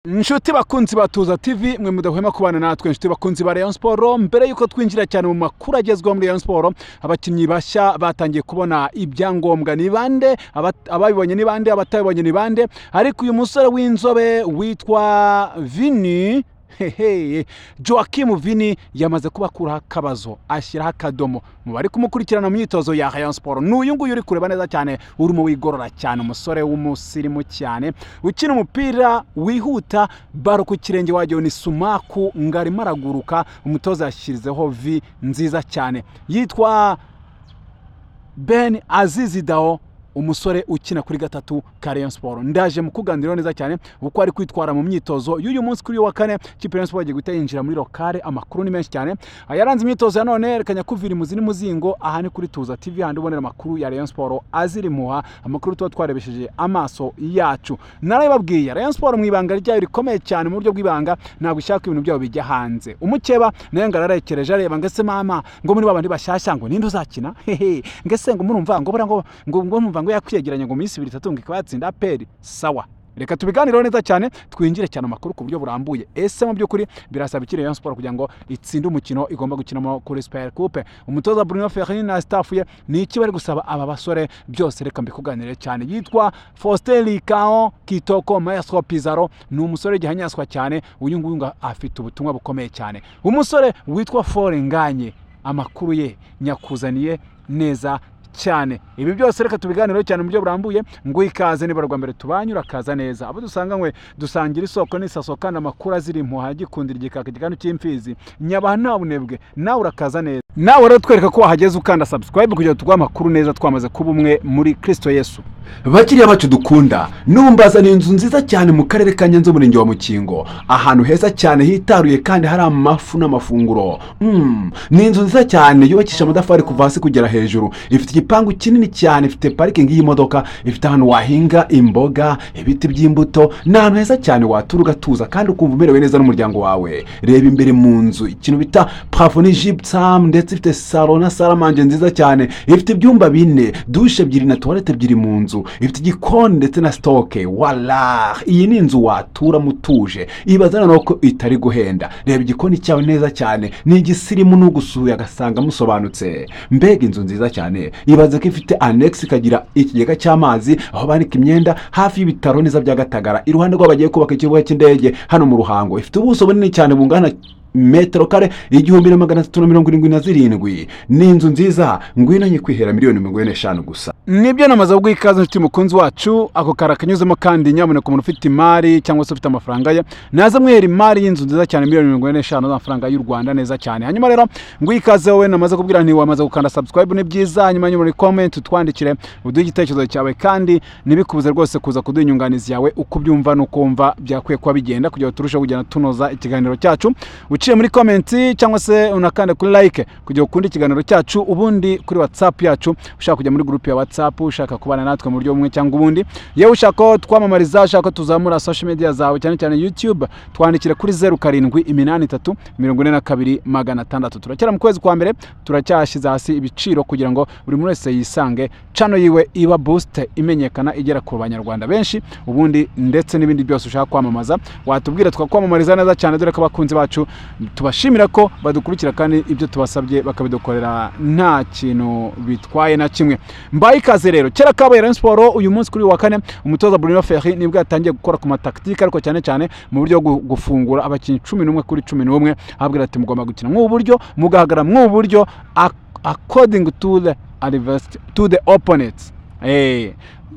Inshuti bakunzi ba Tuza TV, mwe mudahwema kubana natwe, inshuti bakunzi ba Rayon Sport, mbere yuko twinjira cyane mu makuru agezweho muri Rayon Sport, abakinnyi bashya batangiye kubona ibyangombwa ni bande? Ababibonye ni bande? Abatabibonye ni bande? Ariko uyu musore w'inzobe witwa Vini, hehe, Joaquim Vini, yamaze kubakuraho akabazo, ashyiraho akadomo mu bari kumukurikirana mu myitozo ya Rayon Sport. Ni uyu nguyu uri kureba neza cyane, urimo wigorora cyane, umusore w'umusirimu cyane, ukina umupira wihuta, ballon ku kirenge wagira ni sumaku, ngo arimo araguruka. Umutoza yashyizeho V nziza cyane. Yitwa Ben Azizi Dao, umusore ukina kuri gatatu ka Rayon Sport. Ndaje mu kuganiraho neza cyane uko ari kwitwara mu myitozo y'uyu munsi kuri uyu wa kane. Ikipe ya Rayon Sport igiye guhita yinjira muri local. Amakuru ni menshi cyane yaranze imyitozo ya none. Reka nyakuvira imuzi n'umuzingo. Aha ni kuri Tuza TV, handi ubonera amakuru ya Rayon Sport azira impuha, amakuru tuba twarebesheje amaso yacu. Narabibabwiye, Rayon Sport mu ibanga ryayo rikomeye cyane, mu buryo bw'ibanga, ntabwo ishaka ibintu byabo bijya hanze. Umukeba nawe ngo ararekereje, areba ngo ese mama, ngo muri babandi bashyashya, ngo ninde uzakina? Hehe, ngo ese ngo murumva ngo buriya ngo murumva ngo yakwiyegeranya, ngo mu minsi 2, 3 ngo ikaba yatsinda APR. Sawa, reka tubiganireho neza cyane, twinjire cyane amakuru ku buryo burambuye. Ese mu by'ukuri birasaba iki Rayon Sport kugira ngo itsinde umukino igomba gukinamo kuri Super Coupe? Umutoza Bruno Ferri na staff ye ni iki bari gusaba aba basore? Byose reka mbikuganire cyane. Yitwa Faustin Likao Kitoko Maestro Pizarro, ni umusore w'igihanyaswa cyane. Uyu nguyu ngo afite ubutumwa bukomeye cyane. Umusore witwa Fall Ngagne, amakuru ye nyakuzaniye neza cyane. Ibi byose reka tubiganireho cyane mu buryo burambuye. Ngo ikaze, niba rwa mbere tubanye, urakaza neza. Abo dusanganywe dusangira isoko n'isaso, kandi amakuru azira impuha, gikundira igikaka igikanu cy'imfizi nyabaha nta bunebwe. Nawe urakaza neza. Nawe rero twereka ko wahageze ukanda subscribe kugira ngo tuguhe amakuru neza, twamaze kuba umwe muri Kristo Yesu. Bakiriya bacu dukunda, numbazaniye inzu nziza cyane mu karere ka Nyanza, umurenge wa Mukingo, ahantu heza cyane hitaruye kandi hari amafu n'amafunguro. Ni inzu nziza cyane yubakishije amatafari kuva hasi kugera hejuru, ifite igipangu kinini cyane, ifite parikingi y'imodoka, ifite ahantu wahinga imboga, ibiti by'imbuto. Ni ahantu heza cyane watura ugatuza kandi ukumva umerewe neza n'umuryango wawe. Reba imbere mu nzu, ikintu bita plafond ni gypsum, ndetse ifite salon na salle à manger nziza cyane. Ifite ibyumba bine, douche ebyiri na toilette ebyiri mu nzu, ifite igikoni ndetse na stock. Wala, iyi ni inzu waturamo utuje. Ibaza noneho ko itari guhenda. Reba igikoni cyawe neza cyane, ni igisirimu, n'ugusuye agasanga musobanutse. Mbega inzu nziza cyane! Ibaze ko ifite annexe, ikagira ikigega cy'amazi, aho banika imyenda, hafi y'ibitaro neza bya Gatagara, iruhande rw'aho bagiye kubaka ikibuga cy'indege hano mu Ruhango. Ifite ubuso bunini cyane bungana metero kare 1377. Ni inzu nziza, ngwino nyikwihera miliyoni 45 gusa. Nibyo, namaze kuguha ikaze, inshuti mukunzi wacu. Ako kara kanyuzemo. Kandi nyamuneka, umuntu ufite imari cyangwa se ufite amafaranga ye, naza mwihera imari y'inzu nziza cyane, miliyoni 45 z'amafaranga y'u Rwanda, neza cyane. Hanyuma rero nguha ikaze wowe namaze kubwira nti wamaze gukanda subscribe, ni byiza. Hanyuma muri comment utwandikire, uduhe igitekerezo cyawe, kandi ntibikubuze rwose kuza kuduha inyunganizi yawe, uko ubyumva n'uko wumva byakwiye kuba bigenda, kugira ngo turusheho kugenda tunoza ikiganiro cyacu. Uciye muri comment cyangwa se unakanda kuri like kugira ngo ukunde ikiganiro cyacu. Ubundi kuri WhatsApp yacu, ushaka kujya muri group ya WhatsApp, ushaka kubana natwe mu buryo bumwe cyangwa ubundi, yewe ushaka ko twamamariza, ushaka ko tuzamura social media zawe, cyane cyane YouTube, twandikire kuri 0788 42 600. Turacyari mu kwezi kwa mbere, turacyashyize hasi ibiciro kugira ngo buri muntu wese yisange channel yiwe iba boost, imenyekana, igera ku banyarwanda benshi. Ubundi ndetse n'ibindi byose ushaka kwamamaza, watubwira tukakwamamariza neza cyane, dore ko abakunzi bacu tubashimira ko badukurikira kandi ibyo tubasabye bakabidukorera nta kintu bitwaye na kimwe. Mbaye ikaze rero. Kera kabaye, Rayon Sport uyu munsi kuri uyu wa kane, umutoza Bruno Ferri nibwo yatangiye gukora ku ma tactique, ariko cyane cyane mu buryo bwo gufungura abakinnyi 11 kuri 11, ababwira ati mugomba gukina nk'ubu buryo, mugahagarara mw'ubu buryo, according to the adversary, to the opponents.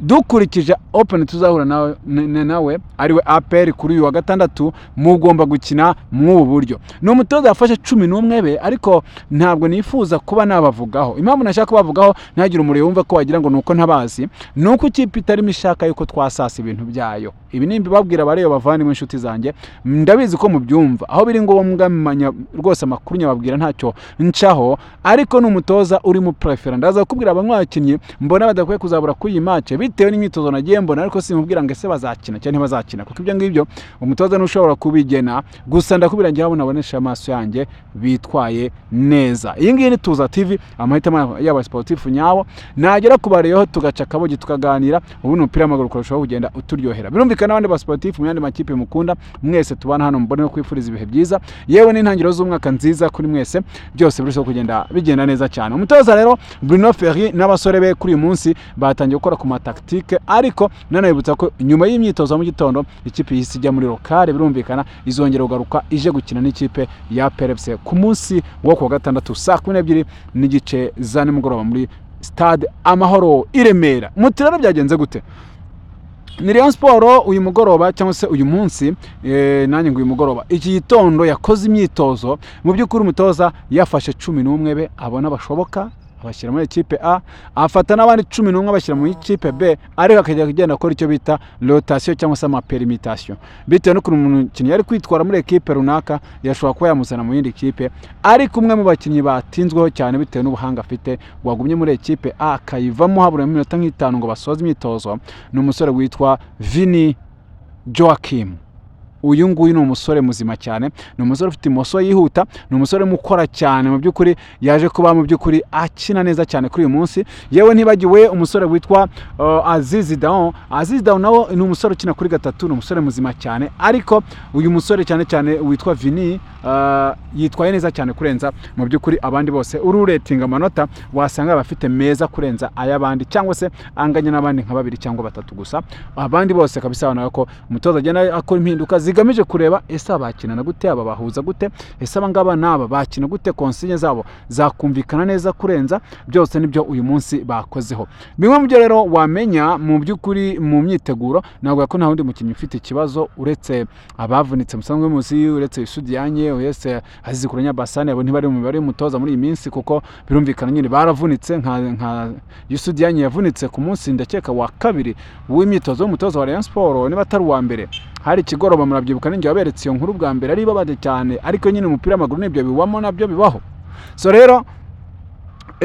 Dukurikije opponent tuzahura nawe, ariwe APR kuri uyu wa gatandatu, mugomba gukina mw'ubu buryo. Ni umutoza yafashe 11 be, ariko ntabwo nifuza kuba nabavugaho. Impamvu nashaka kubavugaho, ntagire umuriro wumva ko wagira ngo ni uko ntabazi, ni uko ikipe itarimo ishaka yuko twasasa ibintu byayo. Ibi nimba babwira abareba, bavandimwe, inshuti zanjye, ndabizi ko mubyumva. Aho biri ngombwa manya rwose amakuru nyababwira, ntacyo ncaho. Ariko ni umutoza urimo prefera. Ndaza kukubwira bamwe bakinnyi mbona badakwiye kuzabura kuri iyi match bitewe n'imyitozo nagiye mbona, ariko simubwira ngo ese bazakina cyangwa ntibazakina, kuko ibyo ngibyo umutoza ntushobora kubigena. Gusa ndakubwira njyewe abo nabonesha amaso yanjye bitwaye neza. Iyi ngiyi ni Tuza TV, amahitamo y'aba sportif nyabo. Nagera ku bareyo tugaca akabogi, tukaganira, ubundi umupira w'amaguru ukarushaho kugenda uturyohera. Birumvikana. Birumvikana n'abandi ba sportif mu yandi makipe mukunda mwese tubana hano, mbone no kwifuriza ibihe byiza, yewe n'intangiriro z'umwaka nziza kuri mwese, byose birushaho kugenda bigenda neza cyane. Umutoza rero Bruno Ferry n'abasore be kuri uyu munsi batangiye gukora ku ma tactique, ariko nanabibutsa ko nyuma y'imyitozo mu gitondo ikipe yihise ijya muri local. Birumvikana izongera kugaruka ije gukina n'ikipe ya APR FC ku munsi wo kuwa gatandatu saa 12:30 za nimugoroba muri Stade Amahoro i Remera. Muti rero byagenze gute? Ni Rayon Sport uyu mugoroba cyangwa se uyu munsi, nanjye ngo uyu mugoroba, iki gitondo yakoze imyitozo. Mu by'ukuri umutoza yafashe 11 be abona bashoboka, abashyira muri ekipe A, afata n'abandi 11 abashyira mu ikipe B, ariko akajya agenda akora icyo bita rotation cyangwa se ama permutation, bitewe n'ukuntu umukinnyi yari kwitwara muri ekipe runaka yashobora kuba yamuzana mu yindi kipe. Ariko umwe mu bakinnyi batinzweho cyane bitewe n'ubuhanga afite wagumye muri ekipe A akayivamo habura iminota nk'itanu ngo basoze imyitozo ni umusore witwa Vini Joachim. Uyu nguyu ni umusore muzima cyane, ni umusore ufite imoso yihuta, ni umusore ukora cyane. Mu by'ukuri yaje kuba mu by'ukuri akina neza cyane kuri uyu munsi. Yewe ntibagiwe umusore witwa Azizi Daon. Azizi Daon nawe ni umusore ukina kuri gatatu, ni umusore muzima cyane, ariko uyu musore cyane cyane witwa Vini yitwaye neza cyane kurenza mu by'ukuri abandi bose. Ururetinga amanota wasanga abafite meza kurenza ay'abandi cyangwa se anganya n'abandi nka babiri cyangwa batatu gusa. Abandi bose kabisa babona ko umutoza agenda akora impinduka zigamije kureba ese abakinana gute, aba bahuza gute, ese aba ngaba n'aba bakina gute, consigne zabo zakumvikana neza kurenza. Byose nibyo uyu munsi bakozeho. Bimwe mu byo rero wamenya mu by'ukuri mu myiteguro, ntabwo ko nta wundi mukinnyi ufite ikibazo uretse abavunitse musanzwe muzi, uretse Youssou Diagne, uretse Azizi Kuranya Basane. Abo ntibari mu mibare y'umutoza muri iyi minsi kuko birumvikana nyine baravunitse. Nka Youssou Diagne yavunitse ku munsi ndakeka wa kabiri w'imyitozo w'umutoza wa Rayon Sport, niba atari uwa mbere, hari ikigoroba, murabyibuka ninjye waberetse iyo nkuru bwa mbere, ari ibabaje cyane, ariko nyine umupira w'amaguru nibyo biwamo nabyo bibaho. So rero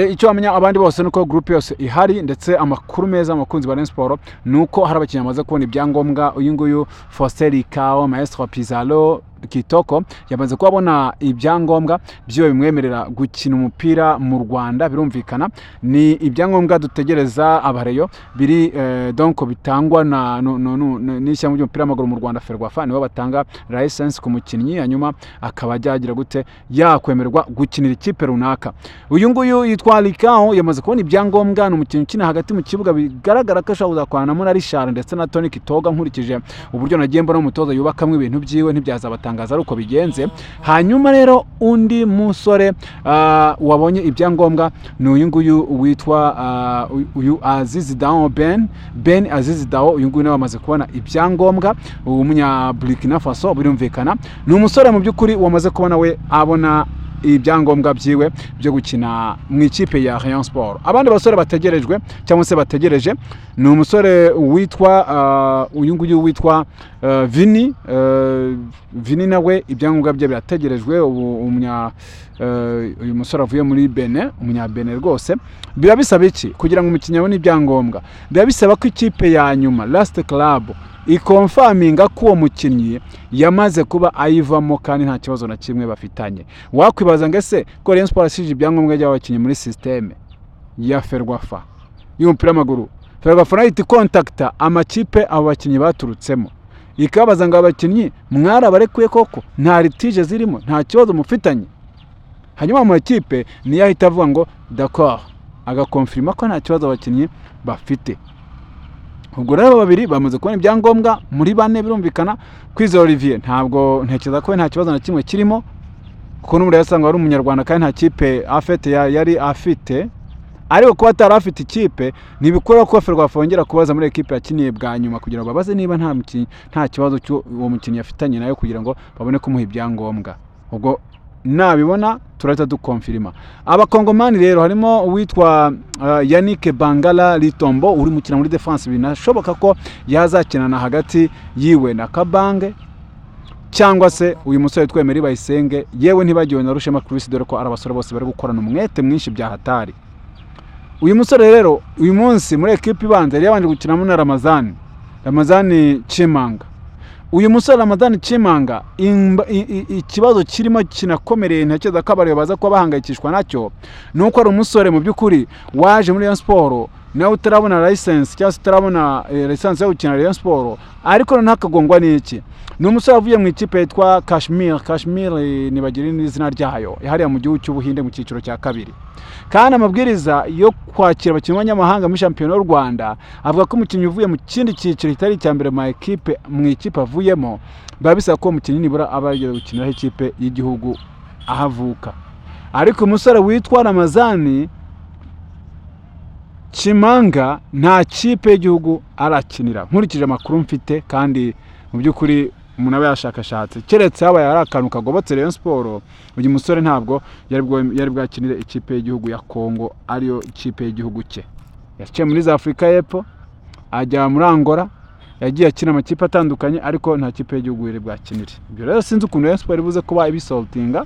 icyo wamenya abandi bose nuko groupe yose ihari, ndetse amakuru meza abakunzi ba Rayon Sport ni uko hari abakinnyi bamaze kubona ibyangombwa. Uyu nguyu Faustin Likao Maestro Pizarro Kitoko yamaze kuba ibyangombwa byiwe bimwemerera gukina umupira mu Rwanda. Birumvikana ni ibyangombwa dutegereza abareyo biri donc bitangwa na no, no, no, n'ishyirahamwe ry'umupira w'amaguru mu Rwanda, Ferwafa, nibo batanga license ku mukinnyi, hanyuma akaba yagira gute, yakwemererwa gukinira ikipe runaka. Uyu nguyu yitwa Likao yamaze kubona ibyangombwa, ni umukinnyi ukina hagati mu kibuga, bigaragara ko ashobora kuzakoranamo na Richard ndetse na Tony Kitoga. Nkurikije uburyo nagiye mbona umutoza yubakamo ibintu byiwe, ntibyazabatangaza ari uko bigenze. Hanyuma rero undi musore wabonye ibyangombwa ni uyu nguyu witwa uyu Azizi Dao Ben, Ben Azizi Dao. Uyu nguyu nawe amaze kubona ibyangombwa, umunya Burkina Faso. Birumvikana ni umusore mu by'ukuri wamaze kubona we abona ibyangombwa byiwe byo gukina mu ikipe ya Rayon Sport. Abandi basore bategerejwe cyangwa se bategereje ni umusore witwa uyu nguyu witwa Vini. Vini nawe ibyangombwa bye birategerejwe ubu, umunya uyu musore avuye muri Benin, umunya Benin rwose. Biba bisaba iki kugira ngo umukinnyi abone ibyangombwa? Biba bisaba ko ikipe ya nyuma, last club, ikonfaminga ko uwo mukinnyi yamaze kuba ayivamo kandi nta kibazo na kimwe bafitanye. Wakwibaza ngo ese ko Rayon Sport yashyije ibyangombwa by'abakinnyi muri système ya Ferwafa y'umupira w'amaguru, Ferwafa nayo ihita ikontakita amakipe abo bakinnyi baturutsemo, ikababaza ngo abakinnyi mwarabarekuye koko, nta litige zirimo, nta kibazo mufitanye? Hanyuma mu makipe niyo ahita avuga ngo d'accord, agakonfirima ko nta kibazo abakinnyi bafite. Ubwo rero babiri bamaze kubona ibyangombwa muri bane. Birumvikana Kwizera Olivier ntabwo ntekereza ko we nta kibazo na kimwe kirimo, kuko n'ubu yasanga ari umunyarwanda kandi nta kipe afite yari afite. Ariko kuba atari afite ikipe ntibikora ko Ferwafa yongera kubaza muri ekipe yakiniye bwa nyuma kugira ngo babaze niba nta mukinnyi, nta kibazo cy'uwo mukinnyi afitanye nayo, kugira ngo babone kumuha ibyangombwa. Ubwo nabibona turahita dukonfirima. Abakongomani rero harimo uwitwa Yannick Bangala Litombo uri mukina muri defense, binashoboka ko yazakinana hagati yiwe na Kabange cyangwa se uyu musore witwa Emery Bayisenge, yewe ntibagiwe na Rushema Chris, dore ko ari abasore bose bari gukorana umwete mwinshi bya hatari. Uyu musore rero uyu munsi muri ekipe ibanza yari yabanje gukinamo na Ramazani Chimanga. Uyu musore Ramazani Chimanga, ikibazo kirimo kinakomereye ntekereza ko abareba baza kuba bahangayikishwa nacyo ni uko ari umusore mu by'ukuri waje muri Rayon Sport. Nawe utarabona license cyangwa se utarabona license yo gukina Rayon Sport, ariko noneho akagongwa n'iki? Ni umusore wavuye mu ikipe yitwa Kashmir. Kashmir, nibagira n'izina ryayo, hariya mu gihugu cy'Ubuhinde mu cyiciro cya kabiri. Kandi amabwiriza yo kwakira abakinnyi b'abanyamahanga muri shampiyona y'u Rwanda avuga ko umukinnyi uvuye mu kindi cyiciro kitari icya mbere mu ekipe, mu ikipe avuyemo, biba bisaba ko uwo mukinnyi nibura aba yageze gukiniraho ikipe y'igihugu aho avuka. Ariko umusore witwa Ramazani Kimanga nta kipe y'igihugu arakinira, nkurikije amakuru mfite. Kandi mu by'ukuri umuntu aba yashakashatse, keretse habaye hari akantu kagobotse Rayon Sport, uyu musore ntabwo yari bwakinire ikipe y'igihugu ya Congo, ariyo ikipe y'igihugu cye. Yaciye muri za Afurika y'Epfo, ajya muri Angola, yagiye akina amakipe atandukanye, ariko nta kipe y'igihugu yari bwakinire. Ibyo rero sinzi ukuntu Rayon Sport ibuze kuba ibisoltinga,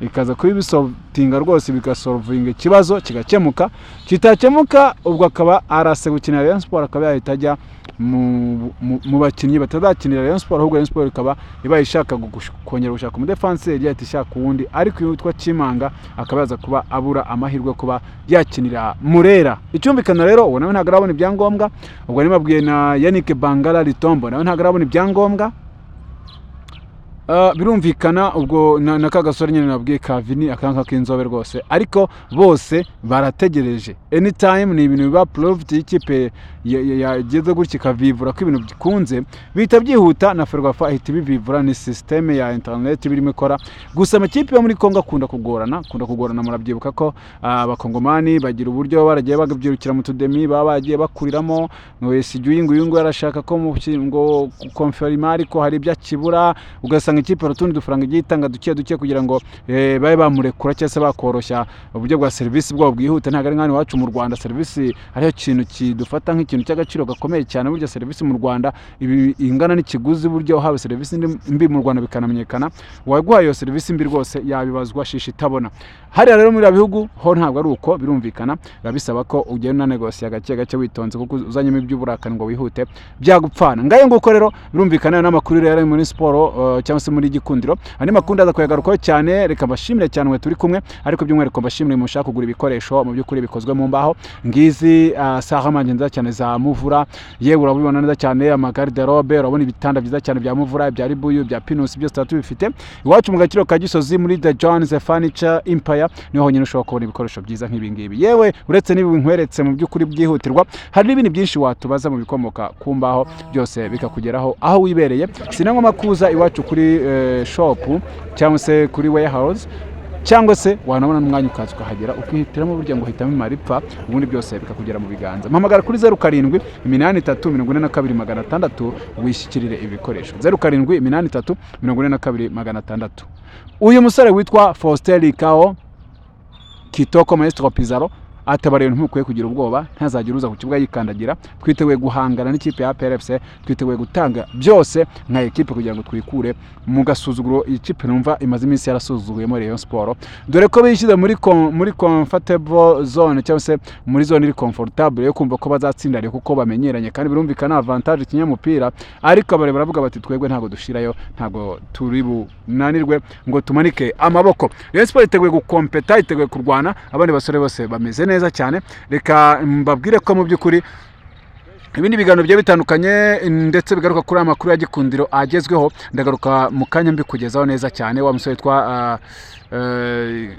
ikaza kuba ibisoltinga rwose, bigasolvinga ikibazo kigakemuka. Kitakemuka, ubwo akaba arase gukinira Rayon Sport, akaba yahita ajya mu bakinnyi batazakinira Rayon Sport, ahubwo Rayon Sport ikaba ibaye ishaka kongera gushaka umudefanseri, yahita ishaka uwundi. Ariko uyu witwa Kimanga akaba yaza kuba abura amahirwe yo kuba yakinira Murera. Icyumvikana rero, uwo nawe ntabwo arabona ibyangombwa. Ubwo nimabwiye na Yannick Bangala Litombo, nawe ntabwo arabona ibyangombwa. Birumvikana ubwo na ka gasore nyine nabwiye ka Vini, akanka k'inzobe rwose, ariko bose barategereje anytime. Ni ibintu biba proved, y'ikipe yageze gutya ikavivura ko ibintu bikunze, bihita byihuta, na Ferwafa ihita ibivivura. Ni système ya internet birimo ikora. Gusa amakipe yo muri Kongo akunda kugorana, akunda kugorana. Murabyibuka ko abakongomani bagira uburyo baragiye babyirukira mu tudemi baba bagiye bakuriramo, ngo sijya uyu nguyu arashaka ko ngo konferima, ariko hari ibyo akibura, ugasanga ikipe hari utundi dufaranga igiye itanga duke duke kugira ngo babe bamurekura cyangwa se bakoroshya uburyo bwa serivisi bwabo bwihuta. Ntabwo ari nk'hano iwacu mu Rwanda, serivisi ariyo kintu kidufata nk'ikintu cy'agaciro gakomeye cyane. Burya serivisi mu Rwanda ibi ingana n'ikiguzi. Burya uhawe serivisi mbi mu Rwanda bikanamenyekana, uwaguhaye iyo serivisi mbi rwose yabibazwa shisha itabona. Hariya rero muri biriya bihugu ho ntabwo ari uko. Birumvikana biba bisaba ko ugenda unanegosiya gake gake witonze, kuko uzanyemo iby'uburakari ngo wihute byagupfana. Ngayo nguko rero, birumvikana ayo n'amakuru rero ari muri siporo, cyangwa se muri Gikundiro. Andi makuru ndaza kuyagarukaho cyane. Reka mbashimire cyane mwe turi kumwe, ariko by'umwihariko mbashimire mushaka kugura ibikoresho mu by'ukuri bikozwe mu mbaho. Ngizi saha nziza cyane za Muvura, yewe urabibona neza cyane, amagarde-robe, urabona ibitanda byiza cyane bya Muvura, bya Ribuyu, bya Pinusi, byose tuba tubifite iwacu mu Gaciro ka Gisozi muri The Jones Furniture Empire. Niho honyine ushobora kubona ibikoresho byiza nk'ibi ngibi. Yewe uretse n'ibi nkweretse mu by'ukuri byihutirwa, hari n'ibindi byinshi watubaza mu bikomoka ku mbaho, byose bikakugeraho aho wibereye. Si na ngombwa kuza iwacu kuri shop cyangwa se kuri warehouse, cyangwa se wanabona n'umwanya ukaza ukahagera ukihitiramo. Burya ngo hitamo imara ipfa, ubundi byose bikakugera mu biganza. Mpamagara kuri 0783 42600 wishyikirire ibikoresho, 0783 42600. Uyu musore witwa Faustin Likao Kitoko Maestro Pizarro atabariye, ntimukwiye kugira ubwoba, ntazagire uza ku kibuga yikandagira. Twiteguye guhangana n'ikipe ya APR FC, twiteguye gutanga byose nka ekipe kugira ngo twikure mu gasuzuguro iyi kipe numva imaze iminsi yarasuzuguyemo Rayon Sport, dore ko bishyize muri comfortable zone, cyangwa se muri zone iri comfortable yo kumva ko bazatsinda Rayon kuko bamenyeranye, kandi birumvikana avantage kinyamupira. Ariko abare baravuga bati: "Twebwe ntabwo dushirayo, ntabwo turi bunanirwe ngo tumanike amaboko." Rayon Sport iteguye gukompeta, iteguye kurwana, abandi basore bose bameze neza cyane. Reka mbabwire ko mu by'ukuri ibindi biganiro bigiye bitandukanye ndetse bigaruka kuri aya makuru ya Gikundiro agezweho, ndagaruka mu kanya mbikugezaho neza cyane. Wa musore witwa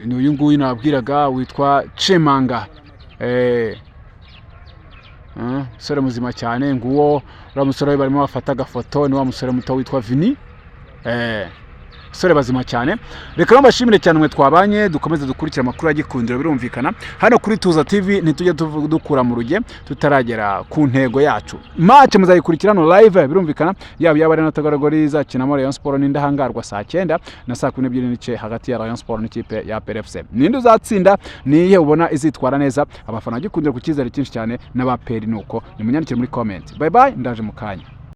ni uyu nguyu nabwiraga witwa Chimanga, umusore muzima cyane. Nguwo uriya musore we barimo bafata agafoto, ni wa musore muto witwa Vini, basore bazima cyane. Reka mbashimire cyane mwe twabanye, dukomeze dukurikira amakuru ya Gikundiro. Birumvikana hano kuri Tuza TV ntitujye dukura mu ruge tutaragera ku ntego yacu. Match muzayikurikira hano live, birumvikana, yaba ari n'atagaragori izakinamo Rayon Sport n'indahangarwa saa 9 na saa 12:30 hagati ya Rayon Sport n'ikipe ya APR FC. Ninde uzatsinda? Niyihe ubona izitwara neza? Abafana Gikundiro ku cyizere cyinshi cyane n'abaperi nuko nimunyandikire muri comment. Bye bye, ndaje mu kanya.